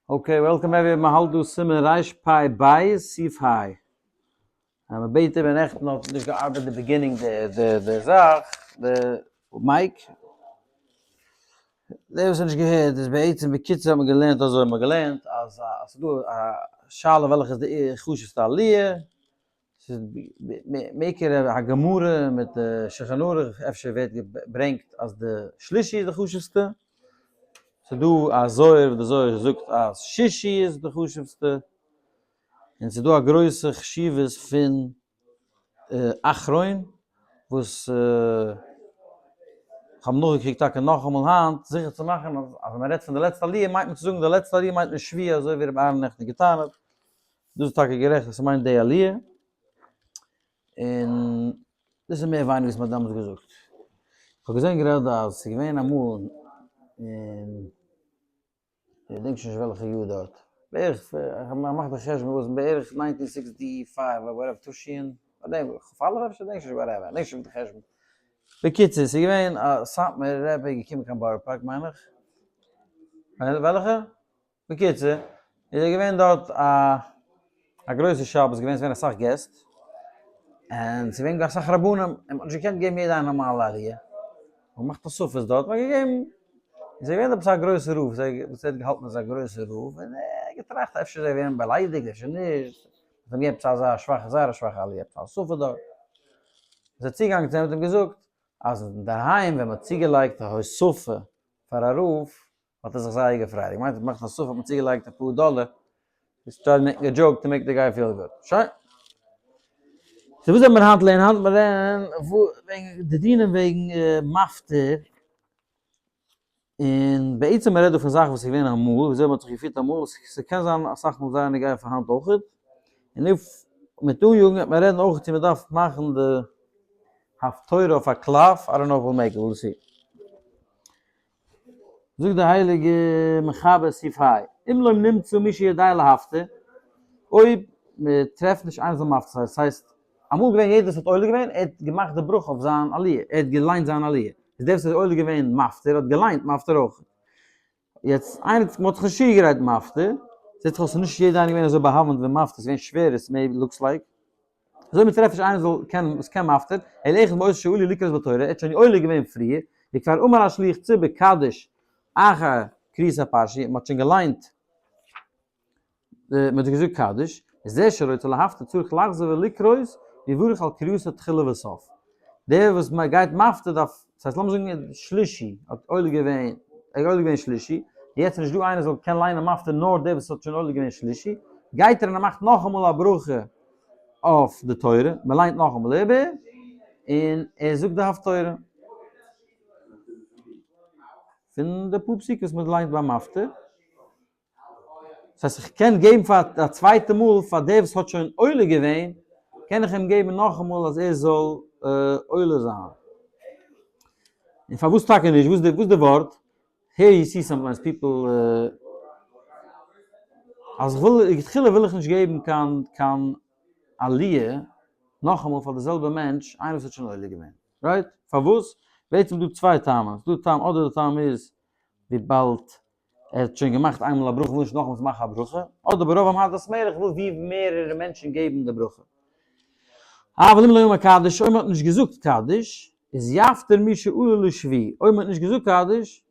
Okay, welcome everyone, מען האלט דא סימן רפ ב סעיף ה'. מען בעט איבער נעכטן האט נישט געארבעט די beginning די די די זאך, די mic. דער וואס האט נישט געהערט איז בעצם בקיצור האט מען געלערנט אזוי, מען האט געלערנט אז ס'איז דא א שאלה וועלכע איז די חשוב'סטע עליה, ס'איז מעיקר הגמרא מיט די שולחן ערוך אפשר ווערט געברענגט אז די שלישי איז די חשוב'סטע, ס'איז דא א זוהר וואס די זוהר זאגט אז שישי איז די חשוב'סטע, און ס'איז דא א גרויסע חשיבות פון אחרון וואס כ'האב נאכגעקוקט טאקע נאכאמאל היינט זיכער צו מאכן אז ווען מ'רעדט פון די לעצטע עליה מיינט מען צו זאגן די לעצטע עליה מיינט מען שביעי אזוי ווי רבי אהרן נעכטן געטענה'ט. דאס איז טאקע גערעכט אז ס'מיינט די עליה, און דאס איז מער ווייניגער וואס מ'האט דעמאלטס געזאגט. כ'האב געזען גראדע אז ס'איז געווען אמאל אין, כ'געדענק שוין נישט וועלכע יאר דארט, בערך, כ'האב געמאכט די חשבון וואס בערך nineteen sixty five אדער whatever תש, כ"א אפשר, כ'דענק שוין נישט whatever, כ'דענק שוין נישט די חשבון. בקיצור, ס'איז געווען א סאטמאר רבי געקומען קיין בארא פארק מיין איך, וועלכע? בקיצור, איז ער געווען דארט א א גרויסע שבת געווען, ס'געווען אסאך געסט, און ס'געווען אסאך רבנים, און מ'האט נישט געקענט געבן יעדע איינעם א נארמאלע עליה, מ'האט געמאכט תוספות דארט, מ'האט געגעבן, איז ער געווען עפעס א גרויסע רב, וואס ער האט געהאלטן אז ער איז א גרויסע רב, און ער האט געטראכט אפשר זיי ווערן באליידיגט, אפשר נישט, מ'האט אים געגעבן עפעס אזא שוואכע, זייער א שוואכע עליה, עפעס א הוספה דארט, איז ער צוגעגאנגען צו אים און האט אים געזאגט, אז אינדערהיים ווען מ'האט צוגעלייגט א הוספה פאר א רב, האט ער זיך זייער געפרייט, געמיינט אז מ'מאכט א הוספה האט מען צוגעלייגט אפאר דאלער, איז try making a joke to make the guy feel good. שוין. So וואס וועט מען היינט לערנען? היינט וועט מען לערנען וועגן די דינים וועגן מפטיר, און בעצם מ'רעדט דא פון זאכן וואס איז געווען אמאל, וויאזוי מ'האט זיך געפירט אמאל, ס'קען זיין אסאך מאל זייער נוגע פאר היינט אויכעט, און אויף מיט אניאגן וועט מען רעדן אויכעט צו מ'דארף מאכן די הפטורה אויף א קלף, I don't know if we'll make it, we'll see. זאגט דער הייליגער מחבר סעיף ה', אם לא נמצא מי שיודע להפטיר, אויב מען טרעפט נישט איינער זאל מפטיר זיין, ס'הייסט, אמאל געווען יעדער וואס האט עולה געווען, ער האט געמאכט די ברכה אויף זיין עליה, ער האט געליינט זיין עליה, איז דער וואס האט עולה געווען מפטיר האט געליינט מפטיר אויך. יעצט איינער האט, מען האט זיך נישט צוגעגרייט מפטיר, זעט זיך אויס אז נישט יעדער איינער געווען אזוי באהאווענט ווי מפטיר, ס'איז געווען שווער, עס maybe looks like. אזוי מען טרעפט נישט איינער זאל קענען וואס קען מפטיר, אלא אחד מאותו שעלו לקרות בתורה, ער האט שוין עולה געווען פריער, וכבר אמר השליח ציבור קדיש אחר קריאת הפרשה, מען האט שוין געליינט, מען האט געזאגט קדיש, איז זה שרוצה להפטיר צריך לחזור ולקרות ויברך על קריאתו תחילה וסוף. דער וואס גייט מפטיר דארף, דאס הייסט לאמיר זאגן שלישי האט עולה געווען, ער האט עולה געווען שלישי, יעצט איז נישט דא איינער זאל קענען ליינען מפטיר נאר דער וואס האט שוין עולה געווען שלישי, גייט ער און ער מאכט נאכאמאל א ברכה אויף די תורה, מען ליינט נאכאמאל איבער, און ער זאגט די הפטורה. פון די פאר פסוקים וואס מען ליינט ביים מפטיר. דאס הייסט איך קען געבן פאר א צווייטע מאל פאר דער וואס האט שוין עולה געווען, קען איך אים געבן נאכאמאל אז ער זאל עולה זיין. און פארוואס טאקע נישט? וואס איז די ווארט? Here you see sometimes people אז איך וויל, לכתחילה וויל איך נישט געבן קיין קיין עליה נאכאמאל פאר די זעלבע מענטש, איינער וואס האט שוין עולה געווען. Right? פארוואס? בעצם דא צוויי טעמים. ס'דא טעם, אדער די טעם איז וויבאלד ער האט שוין געמאכט איינמאל א ברכה וויל נישט נאכאמאל מאכן א ברכה, אדער ברוב עם הדרת מלך וויל ווי מערערע מענטשן געבן די ברכה. אבל אם לא אמר קדיש, אויב מען האט נישט געזאגט קדיש, איז יפטיר מי שעלה לשביעי, אויב מען האט נישט געזאגט קדיש,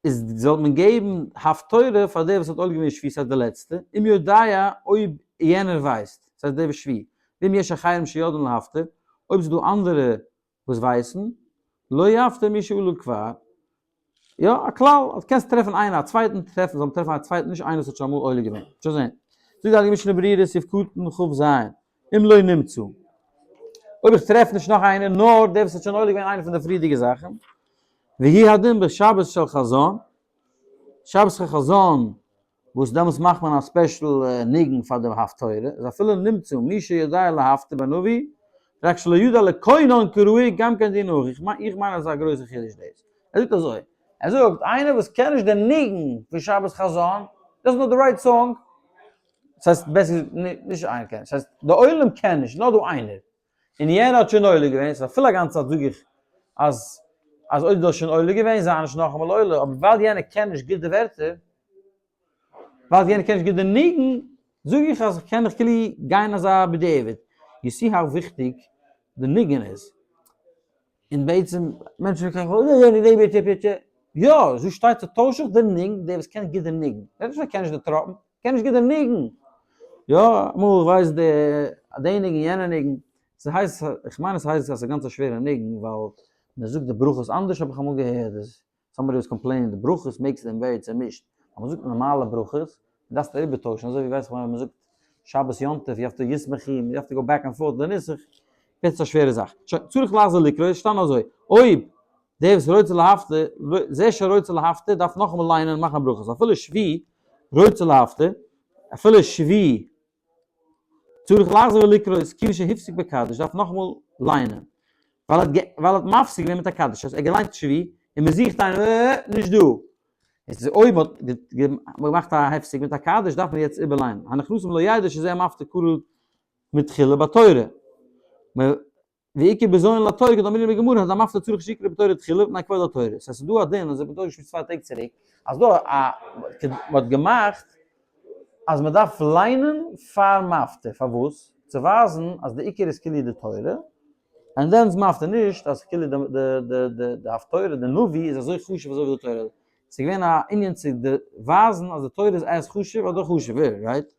איז זאל מען געבן הפטורה פאר דער וואס האט עולה געווען שביעי, ס'הייסט די לעצטע, אם יודע אויב יענער ווייסט, ס'הייסט דער וואס שביעי, ואם יש אחרים שיודעים להפטיר, אויב ס'איז דא אנדערע וואס ווייסן, לא יפטיר מי שעלה כבר, יא, א כלל, אז קענסט טרעפן איינער א צווייטן, טרעפן, זאל מען טרעפן א צווייטן, נישט איינער וואס האט שוין אמאל עולה געווען. שוין זען. זאגט די הייליגע משנה ברורה, סעיף קטן כ ז, אם לא נמצא. אויב איך טרעף נישט נאך איינער, נאר דער וואס האט שוין עולה געווען איינע פון די פריערדיגע זאכן, והוא הדין בשבת של חזון, שבת של חזון וואס דעמאלטס מאכט מען א special ניגון פאר די הפטורה, איז אפילו נמצא מי שיודע להפטיר בנביא, רק שלא יודע לקונן כראוי גם כן דין הוא, איך מיין אז עס איז א גרויסע חידוש דאס. ער זאגט אזוי, ער זאגט איינער וואס קען נישט די ניגון פון שבת חזון, doesn't know the right song, דאס הייסט בעסער געזאגט נישט איינער קען נישט, דאס הייסט די עולם קען נישט, נאר דא איינער, און יענער האט שוין עולה געווען, ס'איז אפילו א גאנצע צייט זאג איך אז אז אויב דו האסט שוין עולה געווען זיי נישט נאכאמאל עולה, אבער ווייל יענער קען נישט גוט די ווערטער. ווייל יענער קען נישט גוט די ניגון, זאג איך אז קען איך כאילו גיין אזא בדיעבד. you see how וויכטיג די ניגון איז. און בעצם מענטשן קענען יא, זא שטייט צו טויש איך די ניגון, דער וואס קען גוט די ניגון. דער נישט ער קען נישט די טראפן, קען נישט גוט די ניגון. יא, אמאל ווייסט די די ניגון יענע ניגון. ס'הייסט, איך מיין עס הייסט אז ס'איז גאנץ א שווערע ניגון ווייל מ'זאגט די ברכות אנדערש האב איך אמאל געהערט. somebody was complaining די ברכות makes them very צעמישט, אז מען זאגט נארמאלע ברכות, דארפסטו אריבערטוישן, אזוי ווי ווייס איך ווען מען זאגט שבת יום טוב, you have to ישמחי, you have to go back and forth די נוסח, ווערט עס א שווערע זאך. שוין, צריך לחזור לקרוא, איז שטאנען אזוי, אויב דער וואס רוצה להפטיר, זה שרוצה להפטיר דארף נאכאמאל ליינען און מאכן ברכות, אפילו שביעי רוצה להפטיר, אפילו שביעי צריך לחזור ולקרות כיוון שהפסיק בקדיש דארף נאכאמאל ליינען ווייל ער האט מפסיק געווען מיט א קדיש אז ער האט געליינט שביעי און מען זוכט איינעם אה נישט דא איז אויב מען האט געמאכט א הפסק מיט א קדיש דארף מען יעצט איבערליינען הנכנסים לא ידע שזה המפטיר קרא מתחילה בתורה. ועיקר בזיון לתורה כדאמרינן בגמרא אז המפטיר צריך שיקרא בתורה תחילה מפני כבוד התורה. ס'הייסט ס'איז דא א דין, אזוי האט מען דורכגעשמועסט צוויי טעג צוריק, אז דא א מ'האט געמאכט אז מ'דארף ליינען פאר מפטיר, פארוואס? צו ווייזן אז די עיקר איז כאילו די תורה, and then איז מפטיר, נישט אז כאילו די די די די הפטורה די נביא איז אזוי חשוב אזוי ווי די תורה, ס'איז געווען א ענין צו ווייזן אז די תורה איז as חשוב אדער חשוב'ער, right?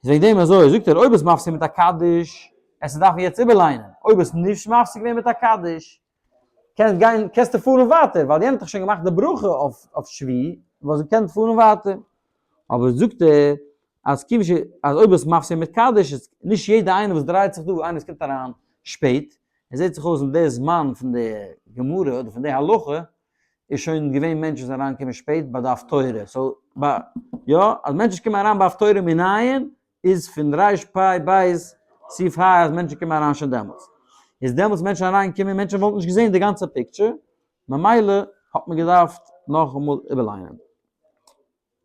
איז וועגן דעם אזוי זאגט ער אויב איז מפסיק מיט א קדיש עס דארף מען יעצט איבערליינען אויב איז נישט מפסיק געווען מיט א קדיש קענסט גיין קענסטו פארן ווייטער ווייל יענער האט דאך שוין געמאכט די ברכה אויף אויף שביעי וואס קען פארן ווייטער אבער זאגט ער אז כיוון ש אז אויב איז מפסיק מיט קדיש איז נישט יעדע איינער וואס דרייט זיך דא איינער וואס קומט אריין שפעט עס זעט זיך אויס אין די זמן פון די גמרא אדער פון די הלכה איז שוין געווען מענטשן וואס זענען אריינגעקומען שפעט ביי די הפטורה, so ביי יא אז מענטשן קומען אריין ביי הפטורה מנין איז פון ריש פ בית סעיף ה אז מענטשן קומען אריין שוין דעמאלטס, איז דעמאלטס מענטשן אריינגעקומען מענטשן וואלטן נישט געזען די גאנצע picture, ממילא האט מען געדארפט נאכאמאל איבערליינען.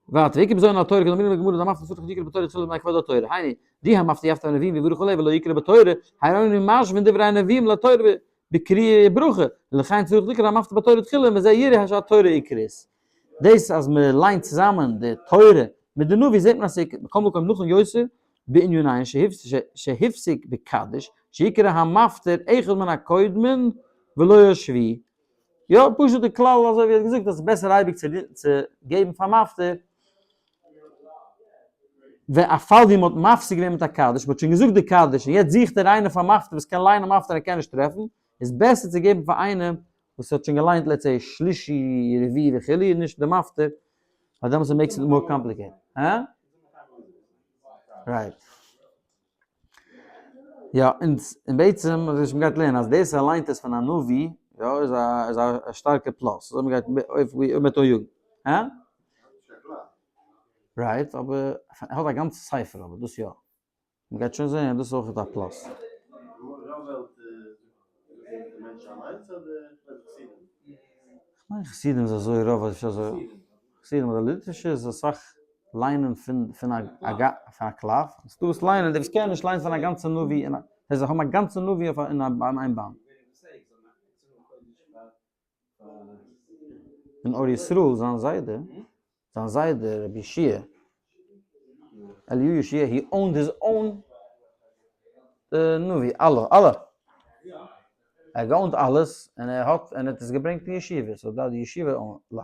ווייטער, עיקר בזיון התורה כדאמרינן בגמרא דהמפטיר צריך שיקרא בתורה תחילה מפני כבוד התורה, היינו, די המפטיר יפטיר הנביאים ויברך עליה ולא יקרא בתורה, הרי אנו משווין דברי הנביאים לתורה בקריאה וברכה, ולכן צריך לקרוא המפטיר בתורה תחילה ומזה יראה שהתורה עיקרית. דאס אז מען ליינט צוזאמען די תורה מיט די נביא זעט מען אז ס'איז מכל מקום נכון יותר בעניניהן שהפסיק בקדיש שיקרא המפטיר אחד מן הקודמין ולא השביעי. יא, פשוט די כלל אזוי ווי ער האט געזאגט אז עס איז בעסער אייביג צו צו געבן פאר מפטיר, ווען א פאל ווי מען האט מפסיק געווען מיט א קדיש, מען האט שוין געזאגט די קדיש און יעצט זוכט ער איינער פאר מפטיר וואס קען ליינען מפטיר ער קען נישט טרעפן, איז בעסער צו געבן פאר איינעם וואס האט שוין געליינט let's say שלישי רביעי וכו' און נישט די מפטיר, ווייל דעמאלטס makes it more complicated. הא? right. יא, און בעצם, אזוי ווי מ'גייט לערנען, אז דאס ער ליינט עס פון א נביא, יא, איז א, איז א שטארקע plus, אזוי מ'גייט, אויב מ'וועט אויך יאגן. הא? right, אבער ער האט א גאנצע ספר אבער דאס יא. מ'גייט שוין זעהן אז דאס איז אויך א plus. כ'מיין חסידים איז אזוי רוב אפשר אזוי חסידים אדער ליטווישע איז אסאך ליינען פון פון א קלף, ס'דא וואס ליינען די וואס קענען נישט ליינען פון א גאנצע נביא אין א זיי האבן א גאנצע נביא אויף אין איין באנד. אין אור ישראל זיין זיידע, זיין זיידע רבי ישעי', אליהו ישעי', he owned his own נביא, אלע, אלע, ער האט גע own ט אלעס, און ער האט, און ער האט עס געברענגט אין ישיבה, so די ישיבה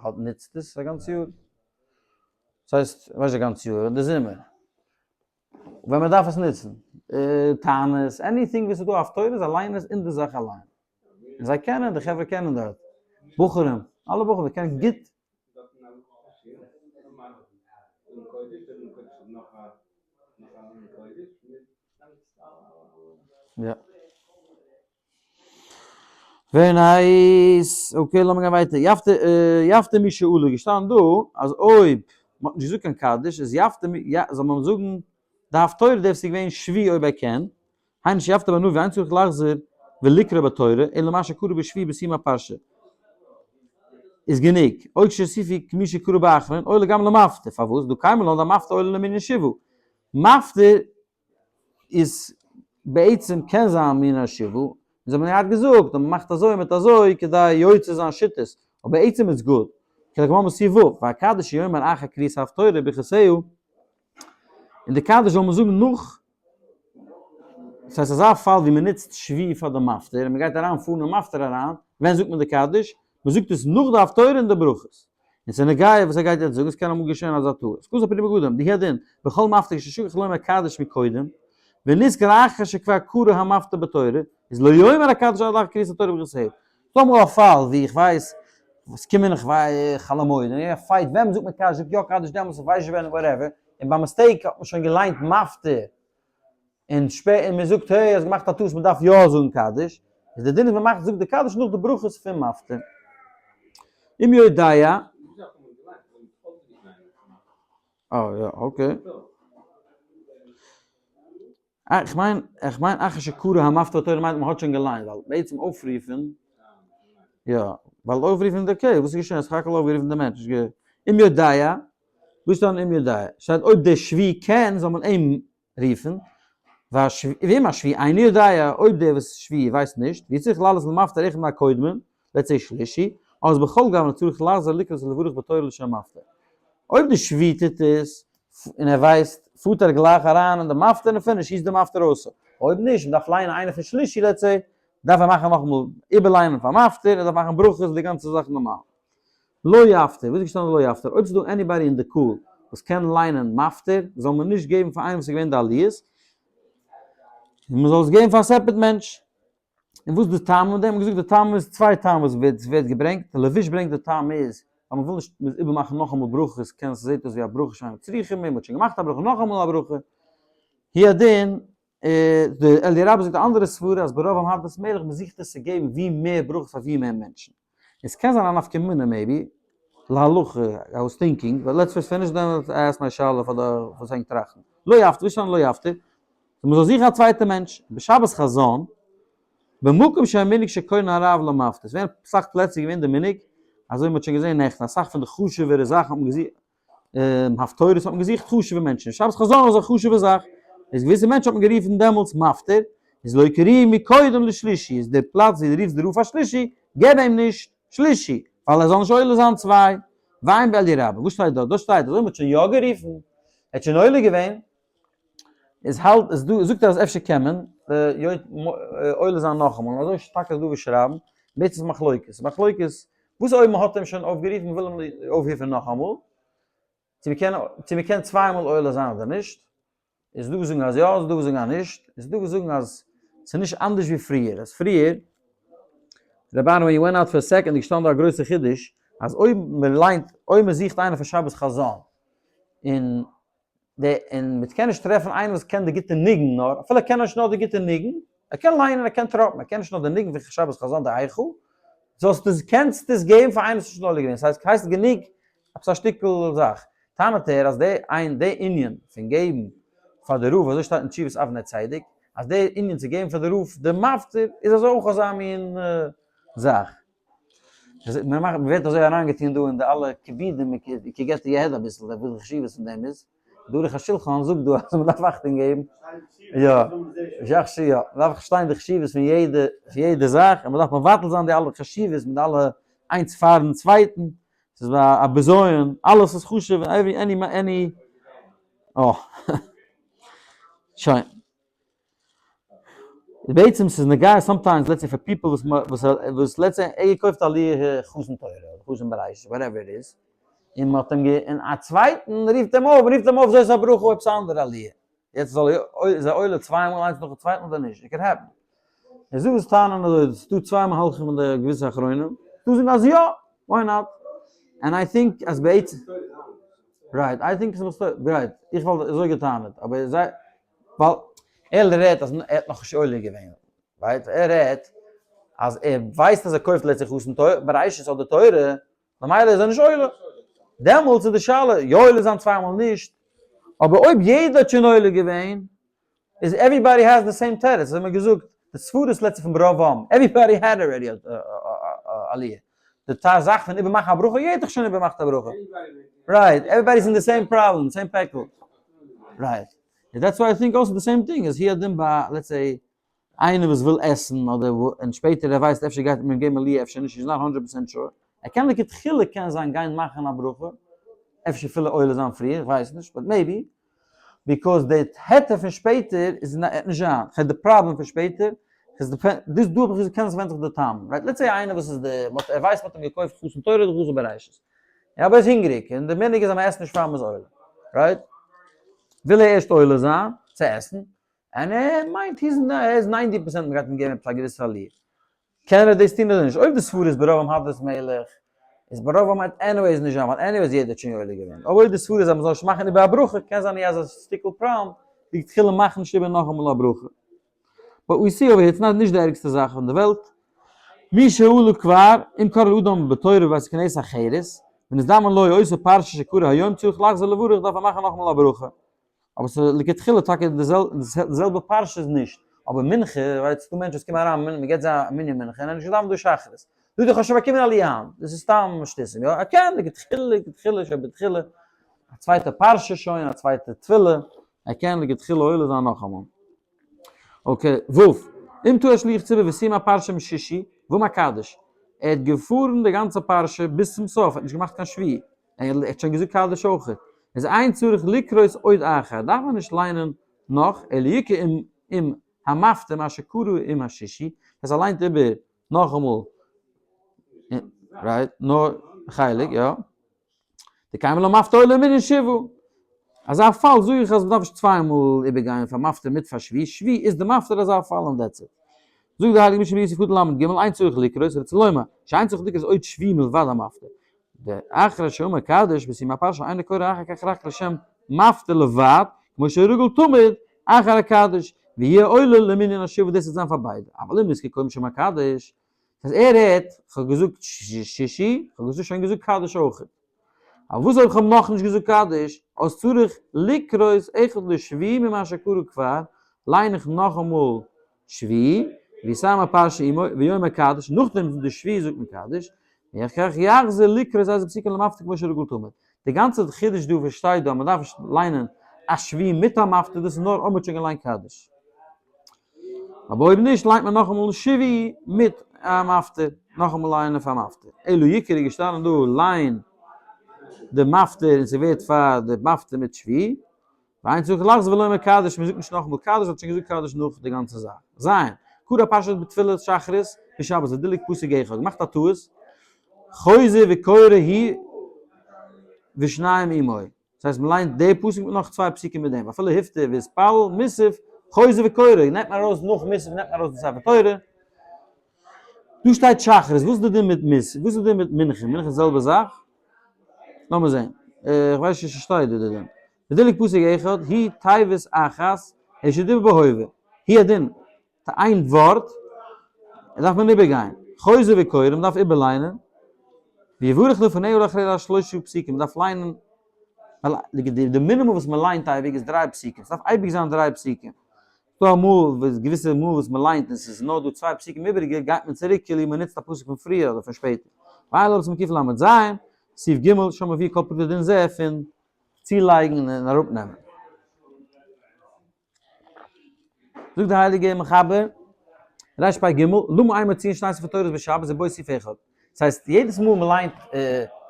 האט נוצט עס א גאנץ יאר, דאס הייסט, ווייסט די גאנץ יאר, אין די זומער, ווען מען דארף עס נוצן, תענית, anything וואס איז דא הפטורה, זיי ליינען עס אין די זאך אליין. און זיי קענען, די חברה קענען דארט, בחורים, אלע בחורים קענען גוט. יא. very nice, okay לאמיר גיין ווייטער, יפטיר יפטיר מי שעלה, געשטאנען דא אז אויב מ'האט נישט געזאגט קיין קדיש איז יפטיר מי, זאל מען זאגן די הפטורה דער וואס איז געווען שביעי אויב ער קען, היינו שיפטיר בנביא אין צריך לחזור ולקרא בתורה אלא מה שקרא בשביעי בסיום הפרשה איז גענוג, או כשיוסיפו כמי שקרא באחרון עולה גם למפטיר, פארוואס דהא קיימא לן דהמפטיר עולה למנין שבעה, מפטיר איז בעצם קען זיין מנין השבעה, אונז האבן געהאט געזאגט אז מ'מאכט אזוי מיט אזוי כדי יוצא זיין שיטות, אבער בעצם איז גוט. כדלקמן בסעיף ו', והקדיש יאמר אחר קריאת ההפטורה ברכותיה, און די קדיש זאל מען זאגן נאך, דאס הייסט אזא פאל ווי מען נוצט שביעי פאר די מפטיר און מען גייט אריין פארן אין מפטיר אריין, ווען זאגט מען די קדיש? מען זאגט עס נאך די הפטורה און די ברכות. און ס'איז נוגע וואס ער גייט יעצט זאגן, עס קען אמאל געשען אזא טעות. כתב פרי מגדים, דהוא הדין, בכל מפטיר כששכח לומר קדיש מקודם, ונזכר אחר שכבר קרא המפטיר בתורה, איז לא יאמר הקדיש עד לאחר קריאת התורה וברכותיה. ס'דא אמאל א פאל ווי איך ווייס וואס קומען איך וויי חול המועד און יענער fight ווען זאגט מען קדיש זאגט יא קדיש דעמאלטס איך ווייס נישט ווען whatever און ביי mistake האט מען שוין געליינט מפטיר און שפע און מען זאגט hey האסט געמאכט א טעות מען דארף יא זאגן קדיש איז די דין איז מען מאכט זאגט די קדיש נאך די ברכות פון מפטיר אם יודע אה יא okay. איך מיין, איך מיין אחר שקרא המפטיר תורה מיינט מען האט שוין געליינט, ווייל בעצם אויפרופן, יא, ווייל אויפרופן איז okay, וואס איז געשען? סך הכל אויפגערופן די מענטש, נישט גע. אם יודע, וואס איז דאן אם יודע? שטייט אויב דער שביעי קען זאל מען אים רופן, ואם השביעי אינו יודע, אויב דער וואס שביעי ווייסט נישט, ויצטרך לעלות למפטיר אחד מהקודמים, let's say שלישי, אז בכל גוונא צריך לחזור לקרות ולברך בתורה לשם מפטיר. אויב די שביעי טוט עס, און ער ווייסט, פארט ער גלייך אריין אין די מפטיר און finish, שיסט די מפטיר אויס. אויב נישט, מ'דארף ליינען איינער פון שלישי let's say, דארף ער מאכן נאכאמאל איבערליינען פאר מפטיר, ער דארף מאכן ברכות, די גאנצע זאך נארמאל. לא יפטיר, וואס איז געשטאנען לא יפטיר? אויב ס'איז דא anybody אין די קהל וואס קען ליינען מפטיר, זאל מען נישט געבן פאר איינעם וואס איז געווען די עליות, און מ'זאל עס געבן פאר א separate מענטש. און וואס איז די טעם פון דעם? מ'האט געזאגט די טעם איז צוויי טעם וואס ווערט ווערט געברענגט, די לבוש ברענגט די טעם איז ווייל מ'וויל נישט מ'זאל איבערמאכן נאכאמאל ברכות, קען ס'זעט אויס ווי א ברכה שאין צריכה מער, מ'האט שוין געמאכט א ברכה נאכאמאל א ברכה. הוא הדין, די אלי' רבה זאגט א אנדערע סברה אז ברוב עם הדרת מלך מ'זוכט עס צו געבן ווי מער ברכות פאר ווי מער מענטשן. עס קען זיין א נפקא מינה maybe, להלכה, I was thinking, but let's first finish then I ask my שאלה פאר די וואס ענק טראכטן. לא יפטיר, וואס שטייט לא יפטיר? מען זאל זוכן א צווייטע מענטש, בשבת חזון, במקום שהמנהג שקורין הרב למפטיר, עס ווערן אסאך פלעצער געווען די מנהג, אזוי ווי מען האט שוין געזען נעכטן, אסאך פון די חשוב'ערע זאכן האט מען געזוכט, הפטורות האט מען געזוכט חשוב'ע מענטשן, שבת חזון איז א חשוב'ע זאך, איז געוויסע מענטשן האט מען גערופן דעמאלטס מפטיר, איז לא יקראו מקודם לשלישי, איז די פלאץ ווי דו רופסט די רב פאר שלישי, געב אים נישט שלישי, ווייל ער זאל נישט עולה זיין צוויי. ועיין באלי' רבה, וואס שטייט דארט? דארט שטייט אז אויב מען האט שוין יא גערופן, ער האט שוין עולה געווען, איז האלט איז דא זאגט ער אז אפשר קען מען עולה זיין נאכאמאל, אזוי טאקע איז דא וואס שרייבן, בעצם איז מחלוקת, מחלוקת וואס אויב מען האט אים שוין אויפגערופן מען וויל אים אויפרופן נאכאמאל, צו מען קען צו מען קען צוויי מאל עולה זיין אדער נישט, איז דא וואס זאגן אז יא, איז דא וואס זאגן אז נישט, איז דא וואס זאגן אז ס'איז נישט אנדערש ווי פריער, אז פריער, רבי אהרן when you went out for a second איז געשטאנען דא א גרויסע חידוש, אז אויב מען ליינט, אויב מען זוכט איינער פאר שבת חזון, און די און מען קען נישט טרעפן איינער וואס קען די גוטע ניגון נאר אפילו ער קען נישט נאר די גוטע ניגון ער קען ליינען ער קען טראפן ער קען נישט נאר די ניגון פון שבת חזון די איכה זאלסט עס קענסט עס געבן פאר איינער וואס איז שוין עולה געווען ס'הייסט הייסט גענוג עפעס א שטיקל זאך טענה'ט ער אז די איין די ענין פון געבן פאר די רב אזוי שטייט אין תשובות אבני צדק אז די ענין צו געבן פאר די רב די מפטיר איז אזוי אויך אזא מין זאך. מען מאכט, מען ווערט אזוי אריינגעטון דא אין די אלע כיבודים, מען געט די head אביסל וואס די חשיבות פון דעם איז, די ערוך השולחן זאגט דא אז מען דארף אכטונג געבן, יא, יא, מען דארף פארשטיין די חשיבות פון יעדע, פון יעדע זאך, און מען דארף מבטל זיין די אלע חשיבות מיט די אלע איינס פארן צווייטן, ס'איז א בזיון, אלעס איז חשוב, every any any, אה, שוין. בעצם ס'איז נוגע sometimes let's say פאר people וואס וואס וואס let's say ער געקויפט א עליה חתן תורה אדער חתן בראשית whatever it is, און מ'האט אים גע און א צווייטן רופט אים אויף רופט אים אויף זאת הברכה עפעס א אנדערע עליה, יעצט זאל ער איז ער עולה צוויי מאל איינס נאכן צווייטן אדער נישט? it can happen. איז דא וואס טענה'ן אזוי, ס'איז דא צוויי מהלכים אין די געוויסע אחרונים, דא זאגן אז יא, why not? and I think אז בעצם, right, I think אז right, איך וואלט אזוי געטענה'ט, אבער זיי, ווייל ער רעדט אז ער האט נאכנישט עולה געווען, right? ער רעדט אז ער ווייסט אז ער קויפט לעצט חתן תורה, בראשית אדער תורה, ממילא איז ער נישט עולה. דעמאלטס איז די שאלה, יא עולה זיין צוויי מאל נישט, אבער אויב יעדער האט שוין עולה געווען, איז everybody has the same תירוץ, אזוי האט מען געזאגט, די סברות לעצטע פון ברוב עם, everybody had already עליה. די זאך פון איבערמאכן א ברכה, יעדער האט דאך שוין איבערמאכט א ברכה. right, everybody איז אין די same problem, same פעקל. right. that's why I think also the same thing, איז הוא הדין ביי let's say איינער וואס וויל עסן אדער און שפעטער ער ווייסט אפשר גייט מען אים געבן עליה אפשר נישט, he's not 100% sure. ער קען לכתחילה קען זיין גיין מאכן א ברכה, אפשר אפילו עולה זיין פריער, איך ווייס נישט, but maybe, because די היתר פון שפעטער איז נישט זיין, כ'הער די פראבלעם פון שפעטער, איז די דאס דא האב איך געזאגט קען עס ווענדט זיך די טעם, right let's say איינער וואס איז די, מ'האט ער ווייסט מ'האט אים געקויפט חתן תורה אדער חתן בראשית, אבער ער איז הונגעריג, און די מנהג איז אז מ'עסט נישט פאר מ'איז עולה, right? וויל ער ערשט עולה זיין צו עסן, און ער מיינט he's ער איז 90% מ'גייט אים געבן עפעס א געוויסע עליה, קען ער דאס טון אדער נישט? אויב די סברה איז ברוב עם הדרת מלך, איז ברוב עם וועט anyways נישט זיין, ווייל anyways יעדער האט שוין עולה געווען. אבער אויב די סברה איז אז מ'זאל נישט מאכן איבער א ברכה, קען זיין אז א שטיקל פראבלעם, לכתחילה מאך נישט איבער נאכאמאל א ברכה. But we see over here, it's not נישט די ערגסטע זאך אין די וועלט. מי שעלו כבר, אם קרא לאדם בתורה בבית הכנסת אחרת, ונזדמן לו עושה פרשה שקרא היום צריך לחזור לברך דארף ער מאכן נאכאמאל א ברכה. אבער ס'איז לכתחילה טאקע די זעלבע פרשה איז נישט, אבער מנחה, ווייל ס'דא מענטשן וואס קומען אריין, מ'געט זיי א מנין מנחה און ער האט נישט געדאווענט דא שחרית. זאגט ער איך האב שוין באקומען עליה היינט, דאס איז סתם שטותים, יא? ער קען לכתחילה, לכתחילה שבתחילה, א צווייטע פרשה שוין, א צווייטע תפילה, ער קען לכתחילה עולה זיין נאכאמאל. Okay, ו' אם טעה שליח ציבור וסיים הפרשה משישי, ואמר קדיש, ער האט געפארן די גאנצע פרשה ביז צום סוף, ער האט נישט געמאכט קיין שביעי, ער האט שוין געזאגט קדיש אויך, איז אין צריך לקרות עוד אחר, דארף מען נישט ליינען נאך, אלא יקרא עם עם המפטיר מה שקרא עם השישי, אז ער ליינט איבער נאכאמאל, right, נאר חלק, יא. דקיימא לן מפטיר עולה מנין שבעה. אזא פאל זאג איך אז מ'דארף נישט צוויי מאל איבערגיין פאר מפטיר מיט פאר שביעי, שביעי איז די מפטיר אזא פאל און that's it. זאגט די הייליגע משנה יוסף קטן ל' ג אין צריך לקרות רצה לומר שאין צריך לקרות עוד שביעי מלבד המפטיר. דאחר שאמר קדיש בסיום הפרשה אינו קורא אחר כך רק לשם מפטיר לבד כמו שרגיל תמיד אחר הקדיש ויהיה עולה למנין השבעה דאס וועט זיין פאר ביידע אבל אם נזכר קודם שאמר קדיש אז ער רעדט, כ'האב געזאגט שישי, כ'האב געזאגט שוין געזאגט קדיש אויך. אבער וואס אויב כ'האב נאכנישט געזאגט קדיש, אז צריך לקרות אחד לשביעי ממה שקרא כבר, ליין איך נאכאמאל שביעי, ויסיים הפרשה עמו, ויאמר קדיש, נאכדעם די שביעי זאגט מען קדיש, ואחר כך יחזור לקרות איזה פסוקים למפטיר כמו שרגיל תמיד. די גאנצע חידוש דא וואס שטייט דא אז מ'דארף נישט ליינען א שביעי מיט א מפטיר דאס איז נאר אויב מ'האט שוין געליינט קדיש. אבער אויב נישט ליינט מען נאכאמאל שביעי מיט א מפטיר, נאכאמאל ליינען פאר מפטיר. אלא יקרא איז געשטאנען דא ליין די מפטיר און ס'ווערט פאר די מפטיר מיט שביעי. ואין צריך לחזור ולומר קדיש, מ'זאגט נישט נאכאמאל קדיש, מ'האט שוין געזאגט קדיש נאך די גאנצע זאך. ז', קרא פרשת בתפילת שחרית בשבת ודילג פסוק אחד, געמאכט א טעות, חוזר וקורא הוא ושניים עמו. דאס הייסט מ'ליינט די פסוק מיט נאך צוויי פסוקים מיט דעם, אפילו הפטיר והתפלל מוסף, חוזר וקורא, נעמט מען ארויס נאך מוסף נעמט מען ארויס די ספר תורה. דא שטייט שחרית, וואס איז די דין מיט מוסף? וואס איז די דין מיט מנחה? מנחה איז די זעלבע זאך? לאמיר זען. איך ווייס נישט שטייט דא די דין. ודילג פסוק אחד, היא תיבת אחת, אלא שדיבר בהווה. הוא הדין, איין ווארט, דארף מען איבערגיין. חוזר וקורא, מען דארף איבערליינען. ויברך לפניה ולאחריה שלושה פסוקים, מען דארף ליינען, ווייל די מינימום וואס מען ליינט אייביג איז דריי פסוקים, ס'דארף אייביג זיין דריי פסוקים. ס'דא אמאל וואס געוויסע מאל וואס מען ליינט און ס'איז נאר דא צוויי פסוקים איבעריגע, גייט מען צוריק כאילו מען נוצט א פסוק פון פריער אדער פון שפעטער. ועיין להלן סימן קל"ז, סעיף ג', שם מביא כל פרטי דין זה פון צולייגן און אראפנעמען. זאגט די הייליגע מחבר, רפ ג, למה אין מוציאין שני ספר תורות בשבת ובו סעיף אחד. דאס הייסט יעדעס מאל מען ליינט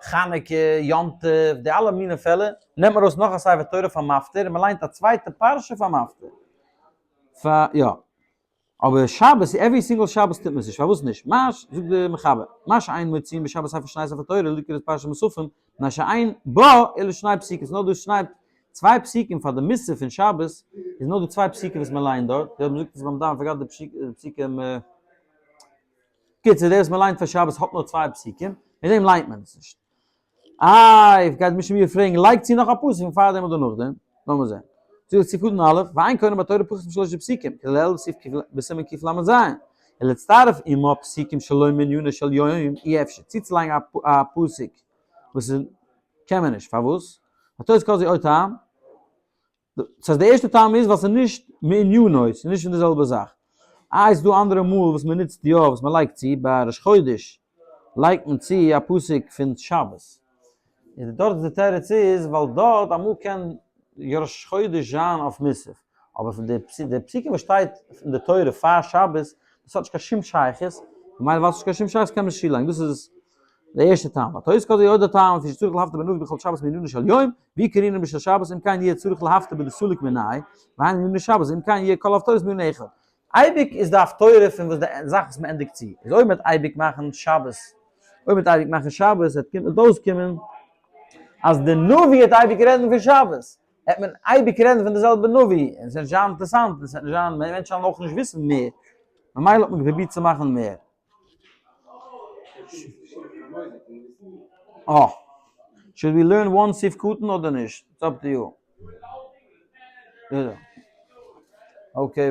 חנוכה, יום טוב, די אלע מיני פעלער, נעמט מען ארויס נאך א ספר תורה פאר מפטיר און מען ליינט א צווייטע פרשה פאר מפטיר. פאר יא. אבער שבת, every single שבת טוט מען עס נישט, פארוואס נישט? מה ש, זאגט די מחבר, מה שאין מוציאין בשבת ספר שני ספר תורה לקרות פרשת מוספים, מפני שאין בה אלא שני פסוקים, ס'איז נאר דא שני, צוויי פסוקים פאר די מוסף פון שבת, איז נאר דא צוויי פסוקים וואס מען ליינט דארט, יא מ'זאגט עס ביים דאווענען, forgot די פסוקים, קיצור דער וואס מען ליינט פאר שבת האט נאר צוויי פסוקים, מיט דעם ליינט מען עס נישט. איי, גייט מישן מיר פרעגן, לייג צו נאך א פסוק פון פארדעם אדער נאכדעם, לאמיר זען. זאגט סעיף קטן א', ואין קורין בתורה פחות משלושה פסוקים, כדלהלן בסעיף ק בסימן קל"ז, ולהצטרף עמה פסוקים שלא מעניינו של יום אי אפשר, צוצולייגן א פסוק וואס איז קען מען נישט, פארוואס? התוס' קאזי עוד טעם, ס'הייסט די ערשטע טעם איז ווייל ס'איז נישט מענינו, ס'איז נישט פון די זעלבע זאך. איי ס'איז דא אנדערע מאל וואס מ'נוצט יא וואס מ'לייגט צו, ביי ראש חודש לייגט מען צו א פסוק פון שבת. איז דארט די תירוץ איז ווייל דארט אמאל קען ראש חודש זיין אויף מוסף, אבער פון די פסוקים וואס שטייט אין די תורה פאר שבת, דאס האט נישט קיין שום שייכות, ממילא ווייל ס'נישט קיין שום שייכות קען מען נישט צולייגן, דאס איז. די ערשטע טעם, התוס' כזה עוד הטעם, לפי שצריך להפטיר בנביא בכל שבת מענינו של יום, ואי קרינן בשל שבת אם כן יהיה צריך להפטיר בדסליק מיניה, והיינו מענינו שבת אם כן יהיה כל הפטורות מענין אחד. אייביג איז די הפטורה פון וואס די זאך וואס מען ענדיגט צו, איז אויב מען וועט אייביג מאכן שבת, אויב מען וועט אייביג מאכן שבת וועט אויסקומען אז די נביא וועט אייביג רעדן פון שבת, וועט מען אייביג רעדן פון די זעלבע נביא, און עס וועט נישט זיין אינטערעסאנט, און עס וועט נישט זיין, מענטשן וועלן אויך נישט וויסן מער, ממילא האט מען געפרובירט צו מאכן מער. אה. Should we learn one סעיף קטן אדער נישט? It's up to you. Okay.